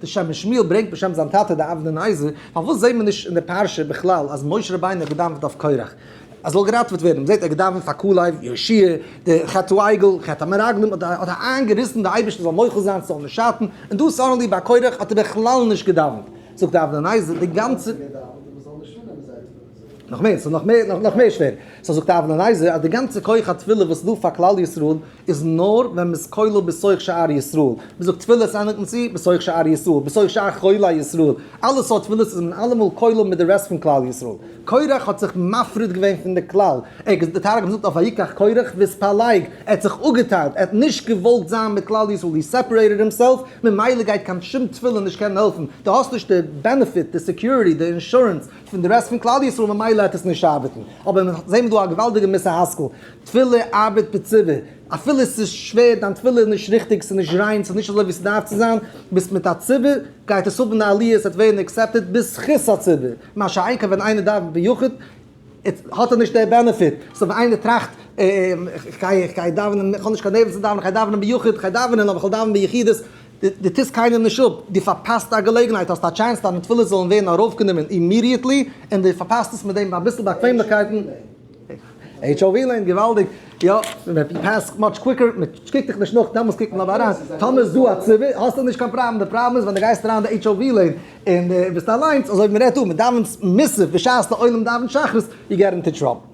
די שם משמואל ברענגט בשם זיין טאטע די אבני נזר, פארוואס זעהן מיר נישט אין די פרשה בכלל אז משה רבינו האט געדאווענט אויף קרח אז זאל געראטעוועט ווערן, מ'זעהט ער האט געדאווענט פאר כלב, יהושע, די חטא העגל, חטא המרגלים, האט ער איינגעריסן די אייבערשטער זאל מוחל זיין ס'זאל נישט שאטן, און דא suddenly ביי קרח האט ער בכלל נישט געדאווענט, זאגט די אבני נזר די גאנצע. נאך מער, ס'איז נאך מער, נאך מער שווער. so זאגט אבני נזר אז די גאנצע כח התפילה וואס איז דא פאר כלל ישראל איז נאר ווען מ'איז כולל בתוך שאר ישראל. מ'זאגט תפילות ענדיגט מען צו בתוך שאר ישראל, בתוך שאר חולי ישראל. אלע סארט תפילות איז מען אלעמאל כולל מיט די rest פון כלל ישראל. קורח האט זיך מפריד געווען פון די כלל. ער די תרגום זאגט אויף ויקח קורח ואתפלג, ער האט זיך אפגעטיילט, ער האט נישט געוואלט זיין מיט כלל ישראל, he separated himself, ממילא גייט קיין שום תפילה נישט קענען העלפן. דו האסט נישט די benefit, די security, די אינשורענס פון די rest פון כלל ישראל ממילא העט עס נישט ארבעטן, אבער מיר זעהן דא א געוואלדיגע מוסר השכל, תפילה ארבעט בציבור, אפילו עס איז שווער, דיין תפילה איז נישט ריכטיג, ס'איז נישט ריין, ס'איז נישט אזוי ווי ס'דארף צו זיין, ביסט מיט א ציבור, גייט עס האבן א עליה, עס וועט ווערן accepted בזכות הציבור, מה שאין כן ווען איינער דאווענט ביחיד, האט ער נישט די benefit, so ווען איינער טראכט, איך גיי דאווענען, איך האב נישט קיין נערוון צו דאווענען, איך גיי דאווענען ביחיד, איך גיי דאווענען אבער איך וועל דאווענען ביחידות, דו טוסט קיינעם נישט אפ, דו פארפאסט א געלעגנהייט, האסט א chance דיינע תפילות זאלן ווערן ארויפגענומען immediately, און דו פארפאסט עס מיט דעם אביסל באקוועמליכקייטן. HOV lane, געוואלדיג, יא, מען pass ט much quicker, מען קוקט דיך נישט נאך, דעמאלס קוקט מען אבער אריין, טאמער איז דא א ציבור, האסטו נישט קיין פראבלעם, די פראבלעם איז ווען דו גייסט אריין די HOV lane און דו ביסט אליינס, אזוי ווי מען רעדט דא, מען דאווענט מוסף בשעת די עולם דאווענט שחרית, you get into trouble.